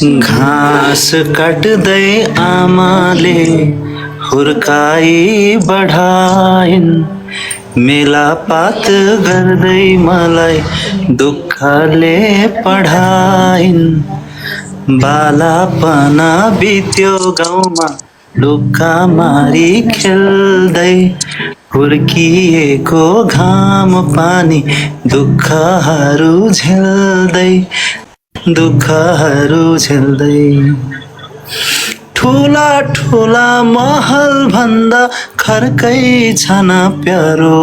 घाँस काट्दै आमाले हुर्काई बढाइन् मेलापात गर्दै मलाई दुःखले पढाइन् बालापना बित्यो गाउँमा लुका मारी खेल्दै हुर्किएको घाम पानी दुःखहरू झेल्दै ठुला ठुला महल भन्दा खर्कै छन प्यारो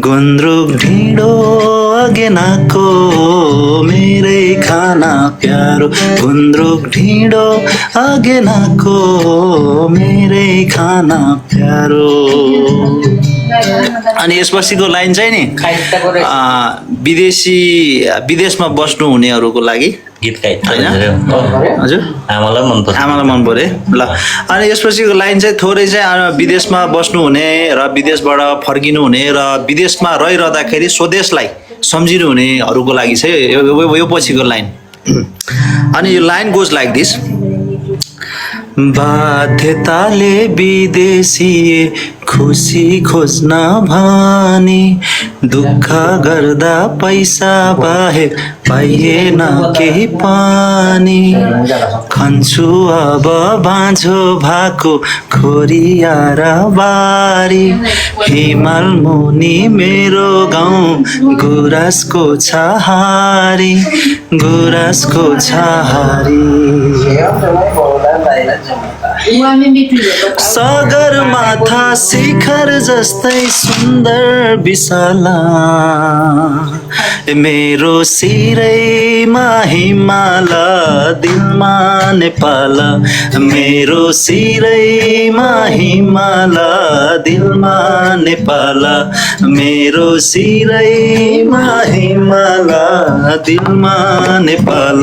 गुन्द्रुक ढिँडो अगेनाको मेरै खाना प्यारो गुन्द्रुक ढिँडो अगेनाको मेरै खाना प्यारो। अनि यसपछिको लाइन चाहिँ नि विदेशमा बस्नु हुनेहरूको लागि गीत गाइ हजुर आमालाई मन पर्यो ल। अनि यसपछिको लाइन चाहिँ थोरै चाहिँ विदेशमा बस्नु हुने र विदेशबाट फर्किनु हुने र विदेशमा रहिरहँदाखेरि स्वदेशलाई सम्झिनु हुनेहरूको लागि चाहिँ यो पछिको लाइन। अनि यो लाइन गोज लाइक दिस बाध्यताले विदेशीय खुसी खोज्न भनी दुःख गर्दा पैसा बाहेक पाइएन केही पनि खन्छु अब बाँझो भएको खोरियार बारी हिमाल मुनि मेरो गाउँ गुराँसको छहारी सगरमाथा शिखर जस्तै सुन्दर विशाला मेरो शिरैमा हिमाल दिलमा नेपाल मेरो शिरैमा हिमाल दिलमा नेपाल मेरो शिरैमा हिमाल दिलमा नेपाल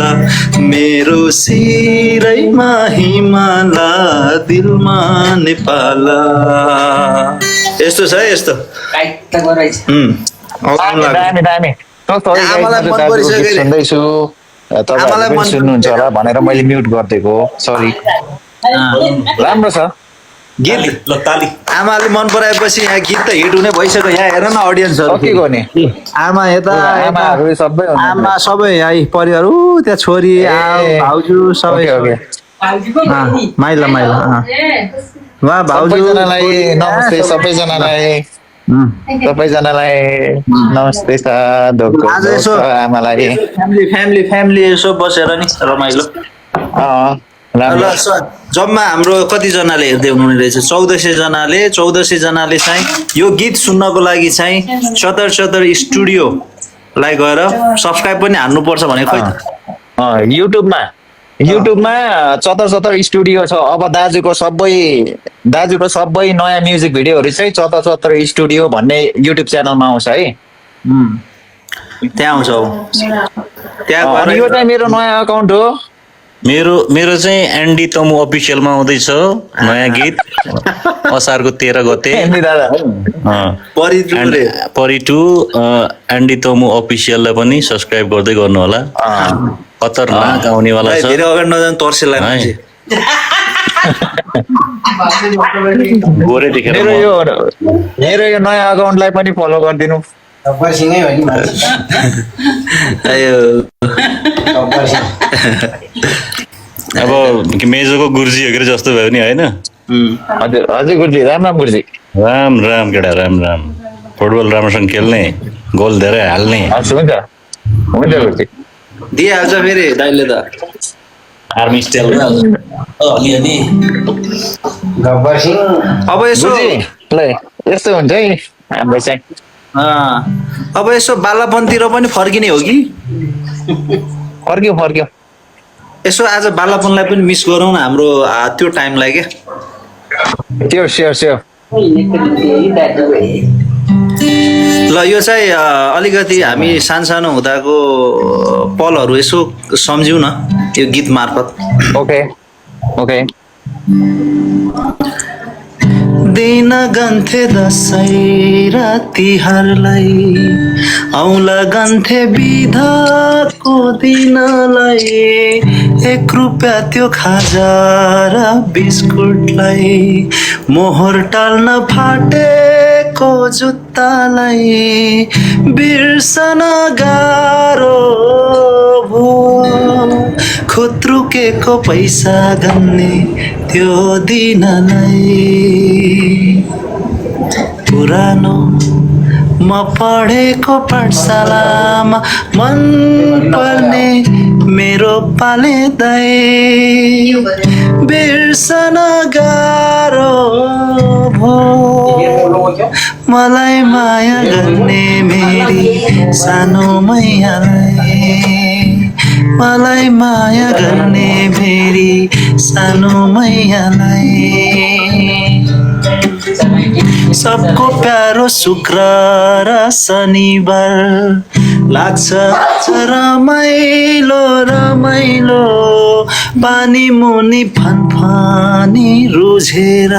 मेरो शिरैमा हिमाल दिलमा नेपाल। यस्तो छ यस्तो सुन्नुहुन्छ होला भनेर मैले म्युट गरिदिएको सरी। राम्रो छ गीत आमाले मन पराएपछि यहाँ गीत त हिट हुने भइसक्यो। यहाँ हेर न अडियन्सहरू के गर्ने आमा यता आमाहरू सबै आमा सबै है परिवार त्यहाँ छोरी भाउजू सबै माइला वा भाउजू नमस्ते सबैजनालाई नमस्ते आज यसो आमालाई फ्यामिली यसो बसेर नि रमाइलो। जम्मा हाम्रो कतिजनाले हेर्दै हुनुहुने रहेछ 1400 जनाले चाहिँ यो गीत सुन्नको लागि चाहिँ चतर स्टुडियोलाई गएर सब्सक्राइब पनि हान्नुपर्छ भने खै युट्युबमा चतर स्टुडियो छ। अब दाजुको सबै नयाँ म्युजिक भिडियोहरू चाहिँ चतर स्टुडियो भन्ने युट्युब च्यानलमा आउँछ है। त्यहाँ आउँछ त्यहाँ यो चाहिँ मेरो नयाँ अकाउन्ट हो। मेरो चाहिँ एन्डी तमु अफिसियलमा आउँदैछ नयाँ गीत असारको 13 गते परिटु एन्डी तमु अफिसियललाई पनि सब्सक्राइब गर्दै गर्नु होला। खतरनाक आउनेवाला छ धेरै अगाडि नजानु तर्सेला गोरे देखेर मेरो यो नयाँ अकाउन्टलाई पनि फलो गरिदिनु। अब मेजोको गुरुजी हो जस्तो भयो नि होइन। हजुर गुरुजी राम गुरुजी राम केटा राम फुटबल राम्रोसँग खेल्ने गोल धेरै हाल्ने। हुन्छ गुरुजी दिइहाल्छ फेरि दाइले त आर्मी स्टाइलमा अलिअलि। अब यसो यस्तो हुन्छ है हाम्रो चाहिँ। अब यसो बालापनतिर पनि फर्किने हो कि फर्क्यो यसो आज बालापनलाई पनि मिस गरौँ न हाम्रो त्यो टाइमलाई क्या। त्यो स्योर ल यो चाहिँ अलिकति हामी सानो हुँदाको पलहरू यसो सम्झ्यौँ न यो गीत मार्फत। ओके दिन गन्थे दसैँ र तिहारलाई औँला गन्थे बिदाको दिनलाई 1 रुपैयाँ त्यो खाजा र बिस्कुटलाई मोहर टाल्न फाटेको जुत्तालाई बिर्सन गाह्रो भो खुत्रुकेको पैसा गन्ने त्यो दिनलाई पुरानो म पढेको पाठशालामा मन पर्ने मेरो पाले दाइ बिर्सन गाह्रो भो मलाई माया गर्ने मेरी सानो मैयालाई मलाई माया गर्ने मेरी सानो मैयालाई सबको प्यारो शुक्र र शनिबार लाग्छ रमाइलो रमाइलो पानी मुनि फनफनी रुझेर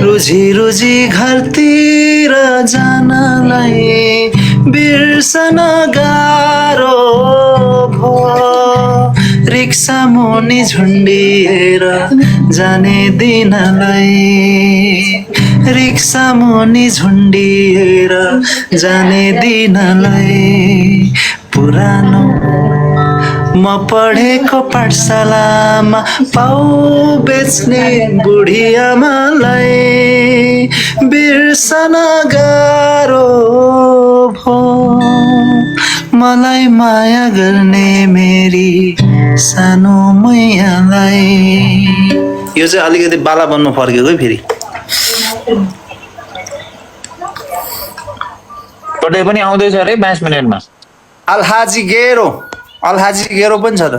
रुझी रुझी घरतिर जानलाई बिर्सन गाह्रो भो रिक्सा मुनि झुन्डिएर जाने दिनलाई रिक्सा मुनि झुन्डिएर जाने दिनलाई पुरानो म पढेको पाठशालामा पाउ बेच्ने बुढी आमालाई बिर्सन गाह्रो भो मलाई माया गर्ने मेरी सानो मैयालाई यो चाहिँ अलिकति बाला बन्न फर्केको है फेरि टोटै पनि आउँदैछ अरे 5 मिनेटमा अल्हाजी गेरो पनि छ त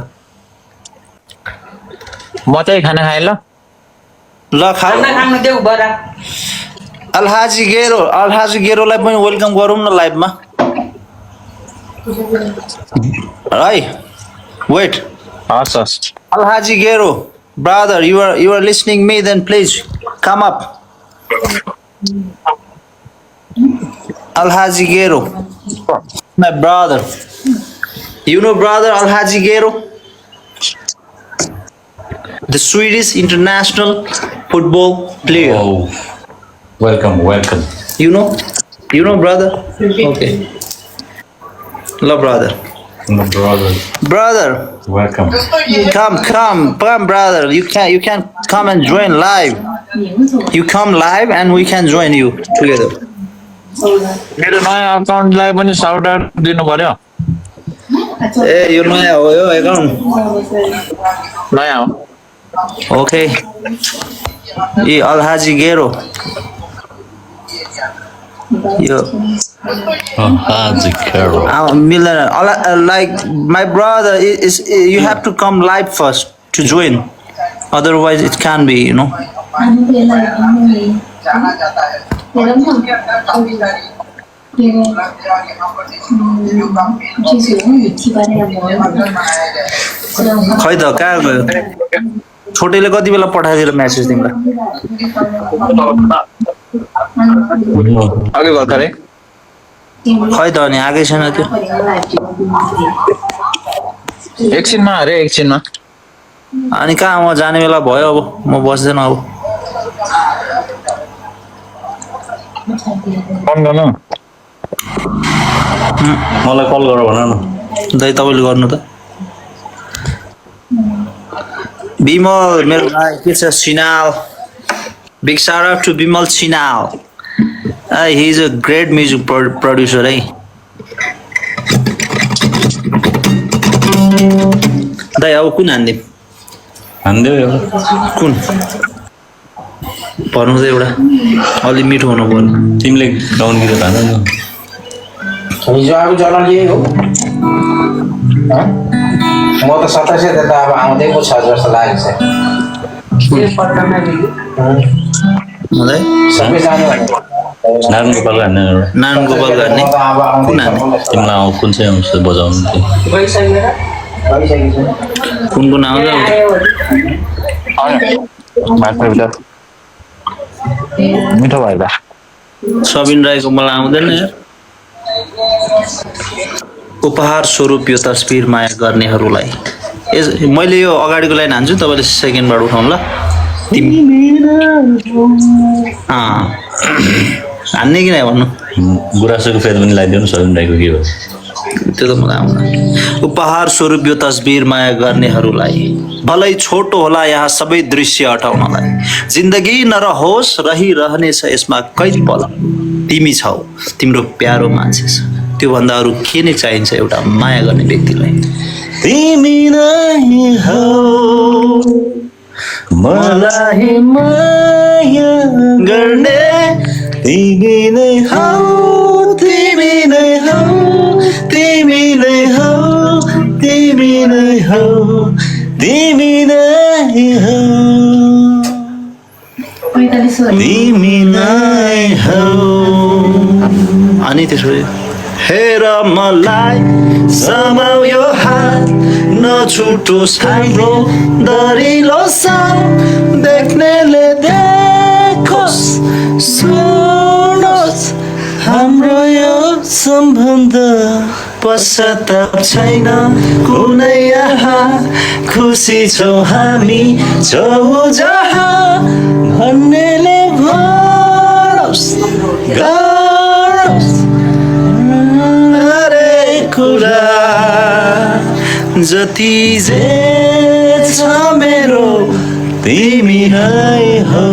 म चाहिँ खाना खाएँ ल ल खाऊ अल्हाजी गेरोलाई पनि वेलकम गरौँ न लाइभमा है वेट हस् हस् Alhaji Gero, brother, you are listening me, then please come up. Alhaji Gero, my brother. You know brother Alhaji Gero? The Swedish international football player. Oh, welcome. You know brother? Okay. Hello brother. No, Brother, welcome. come, brother. You can come and join live. You come live and we can join you together. मेरो नयाँ अकाउन्टलाई पनि shout out दिनु पर्यो ए यो नयाँ हो यो account नयाँ हो ओके ए Alhaji Gero यो Alhaji Gero. Milan, like my brother is you have to come live first to join, otherwise it can't be, you know. खै त कहाँ गयो छोटेले कति बेला पठाइदिएर मेसेज तिमीलाई अघि भर्खरै खै त अनि आएकै छैन त्यो एकछिनमा अरे एकछिनमा अनि कहाँ म जाने बेला भयो अब म बस्दैन अब फोन गर्नु मलाई कल गर भन न दाइ तपाईँले गर्नु त विमल मेरो भाइ के छ सिनाल big shout out to Bimal Sinal. He is a great music producer, है दाइ अब कुन हान्दिम हान्देऊ एउटा कुन भन्नु त एउटा अलि मिठो हुनु पर्यो तिमीले गाउनु गीत हान न हिजो आएको जलन यही हो म त 27 त अब आउँदै पो छ जस्तो लागेको छ मलाई सबै जानु भने नारायण गोपाल हान्ने एउटा नारायण गोपाल गर्ने अब कुन आउँदै हान्ने तिमीलाई कुन चाहिँ आउँछ बजाउनु त्यो कुन आउँछ मिठो भयो त सबिन राईको मलाई आउँदैन यार। उपहार स्वरूप यो तस्बिर माया गर्नेहरूलाई। मैले यो अगाडिको लाइन हान्छु, तपाईँले सेकेन्डबाट उठाउनु ल। हान्ने कि नै भन्नु? गुराँसोको फेद पनि लगाइदिनु सबिन राईको के हो त्यो त मलाई आउँदैन। उपहार स्वरूप यो तस्बिर माया गर्नेहरूलाई, भलै छोटो होला यहाँ सबै दृश्य हटाउनलाई। जिन्दगी नरहोस् रहिरहनेछ यसमा कैद पल, तिमी छौ तिम्रो प्यारो मान्छे छ। त्योभन्दा अरू के नै चाहिन्छ एउटा माया गर्ने व्यक्तिलाई? तिमी नै हौ मलाई माया गर्ने तिमी नै हौ तिमी नै हौ तिमी नै हौ तिमी नै हौ तिमी नै हौ तिमी नै हौ। अनि त्यसपछि हेर मलाई समाउ यो हात, नछुटोस् हाम्रो दरिलो साथ। देख्नेले देखोस् सुनोस् हाम्रो यो सम्बन्ध पश्चाताप छैन कुनै यहाँ। खुसी छौ हामी छौ जहाँ, भन्नेले भरोस् गरोस् हरेक कुरा। जति जे छ मेरो तिमी नै हौ।